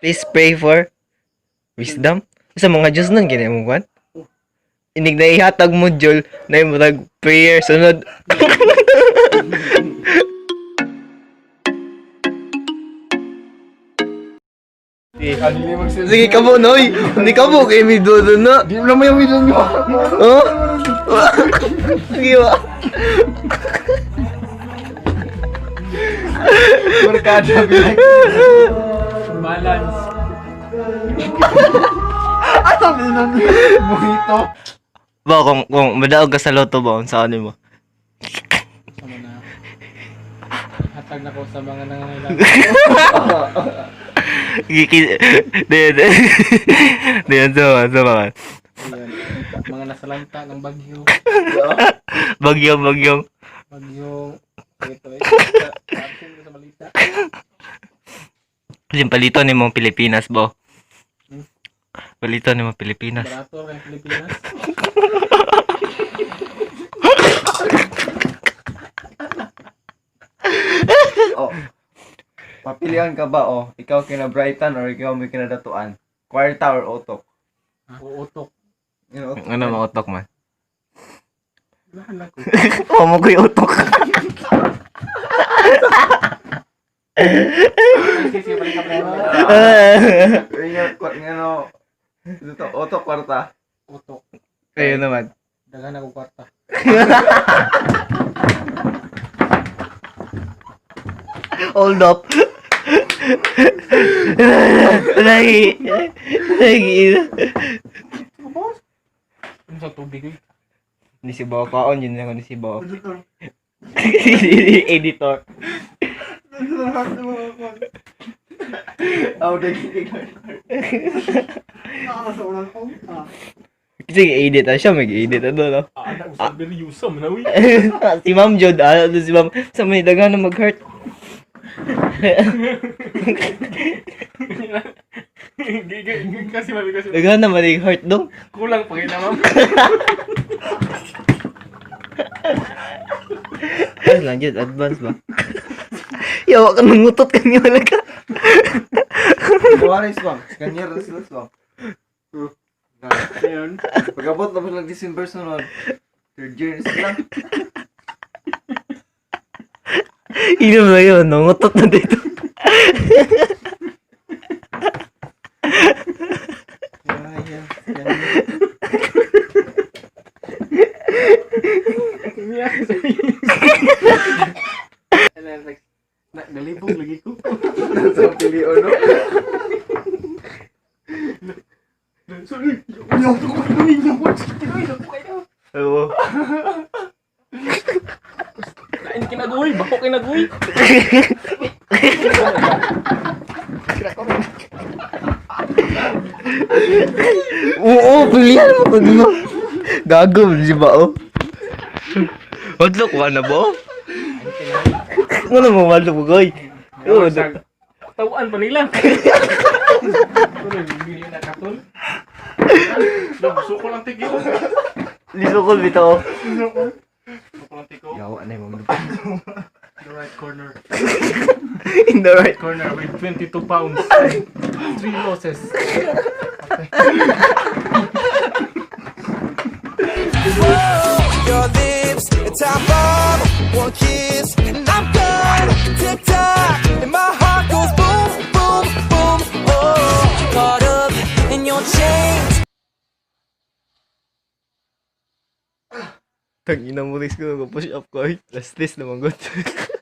Please pray for wisdom. Sa mga Diyos nun, gina mo kwan? Inig na ihatag mo, Jol, na yung murag prayer, sunod. Sige ka mo, Noy. Hindi ka mo, kay may dodo na. Di mo naman yung video nyo. Oh? Sige ba? Barkada, bilang. Balance. Asa nun? Mojito. Ba, kung madaog ka sa loto ba, kung saan mo? Sama na. Hatag na ko sa mga nangangailangan. Giki... Di, di. Di, sama, sama. Ayan. Mga nasalanta ng bagyo. Bagyong, bagyong. Bagyong. Ito eh. Absent ko sa balita. Kasi palito ni mong Pilipinas, bo. Hmm? Palito ni mong Pilipinas. Barato kay Pilipinas. Oh. Papilian ka ba, oh? Ikaw kina Brighton or ikaw may kinadatuan? Kwarta or utok? Uutok. Yung utok. Ano mga utok man? Wala na ko. Oh, mo ko yung utok. Sige, sige, balik ka pa. Yung, yung ano, ito, utok, kwarta. Utok. Ayun naman. Daghan ako kwarta. Hold up. Lagi. Lagi. Ano sa tubig eh? Hindi si Bao kaon, yun lang hindi si Bao. Editor. Oh, nagiging. Kasi edit ah siya, mag-edit ano, no? Ah, anak ko sa Beryusa man uy. Si Ma'am Jod, ah, si Ma'am, sa may daga na mag-hurt. Kasi mami kasi Daga na mag-hurt dong. kulang pa kayo na ma'am. Ay lang, Jod, advance ba? Yawa ka nangutot kami, wala ka. Buwaris bang? Kanyar na sila bang? Ayun. Pagabot na sila December sunod. Third year na sila. Inom na yun, nangutot na dito. Umiyak sa Na, nalibog lagi ko. Nasa pili no? Sorry. Uyaw ko ko kayo. Oo. Lain kinagoy, bako kinagoy. Oo, pilihan mo ko no. Gago, di ba oh? Wadlok ka na ba? Ano mo wadlok ko, goy? Oo, Tawaan pa nila. Tuloy, bili na katol. Suko lang tigi. Lisukol bitaw. Suko lang tiko. Yawa na yung mga The right corner. In the right. Corner with 22 pounds. 3 losses. Your lips, a time bomb, one kiss, and I'm gone. Tick tock, and my heart goes boom, boom, boom. Oh, caught up in your chains. Tangina mo, risk ko, push up ko. Last list naman, god.